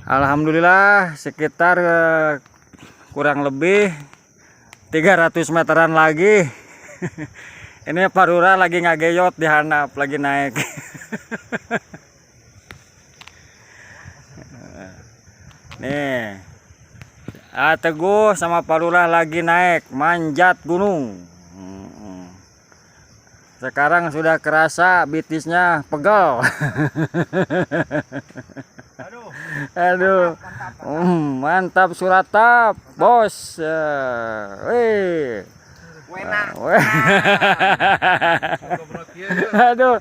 Alhamdulillah sekitar kurang lebih 300 meteran lagi. Ini Parura lagi ngageyot di handap, lagi naik. Nih, Teguh sama Parura lagi naik manjat gunung. Sekarang sudah kerasa betisnya pegal. Aduh. Aduh. Mantap suratap, bos. Aduh.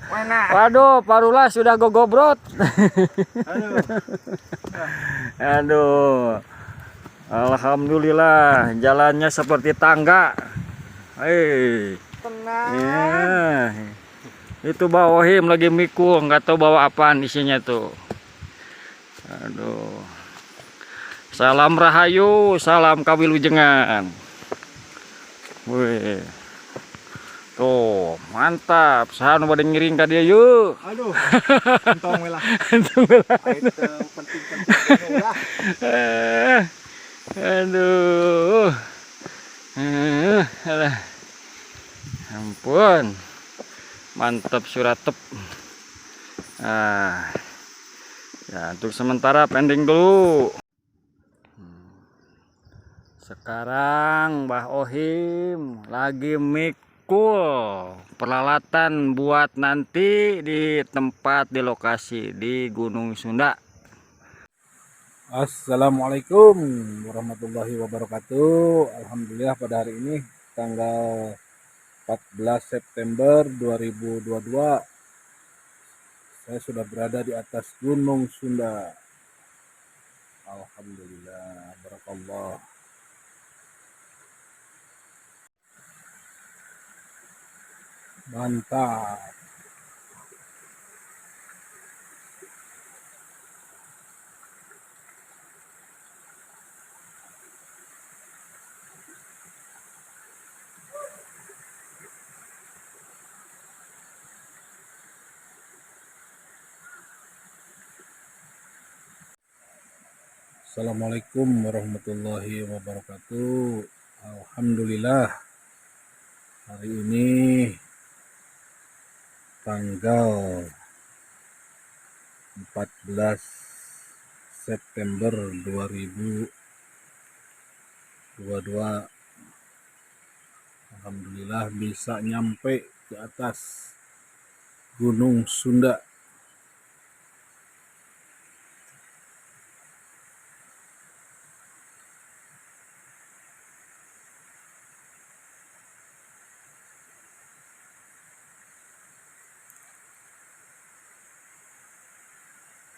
Waduh, Parula sudah gogobrot. Aduh. Aduh. Alhamdulillah jalannya seperti tangga. Hei. Tenang. Ya. Itu Bawohim lagi mikul, nggak tahu bawa apaan isinya tuh. Aduh. Salam rahayu, salam kawilujengan. Wih. Tuh, mantap. Saha nu bade ngiring ka dieu yeuh. Aduh. Entong we lah. Entong we lah. Item penting-penting lah. Aduh. Alah. Ampun. Mantap suratep. Ah. Ya, untuk sementara pending dulu. Sekarang Mbah Ohim lagi mikul peralatan buat nanti di tempat di lokasi di Gunung Sunda. Assalamualaikum warahmatullahi wabarakatuh. Alhamdulillah pada hari ini tanggal 14 September 2022 saya sudah berada di atas Gunung Sunda. Alhamdulillah, barakallah. Mantap. Assalamualaikum warahmatullahi wabarakatuh. Alhamdulillah hari ini tanggal 14 September 2022. Alhamdulillah bisa nyampe ke atas Gunung Sunda.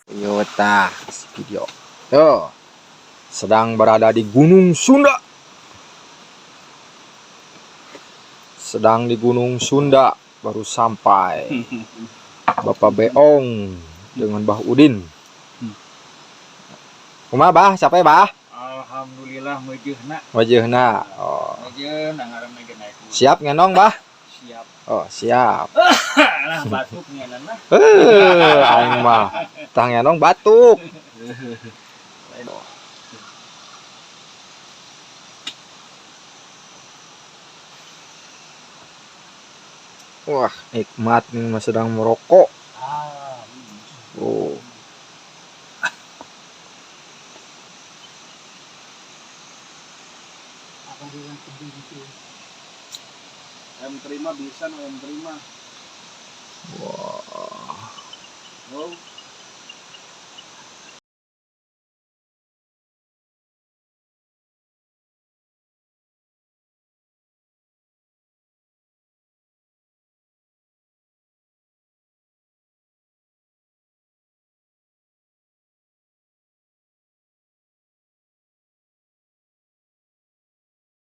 Yota video. Yo, sedang berada di Gunung Sunda. Sedang di Gunung Sunda, baru sampai. Bapak Beong dengan Bah Udin. Kumaha Bah? Capek Bah? Alhamdulillah meujeuna. Meujeuna. Oh. Meujeuna ngaranna ge naik gunung. Siap ngenong Bah? Siap. Oh, siap. Lah batuk ngenan lah. Aing mah tah ngenong batuk. Wah, nikmat nih mah sedang merokok. Oh. Ayam terima bisa, ayam terima. Wah. Oh.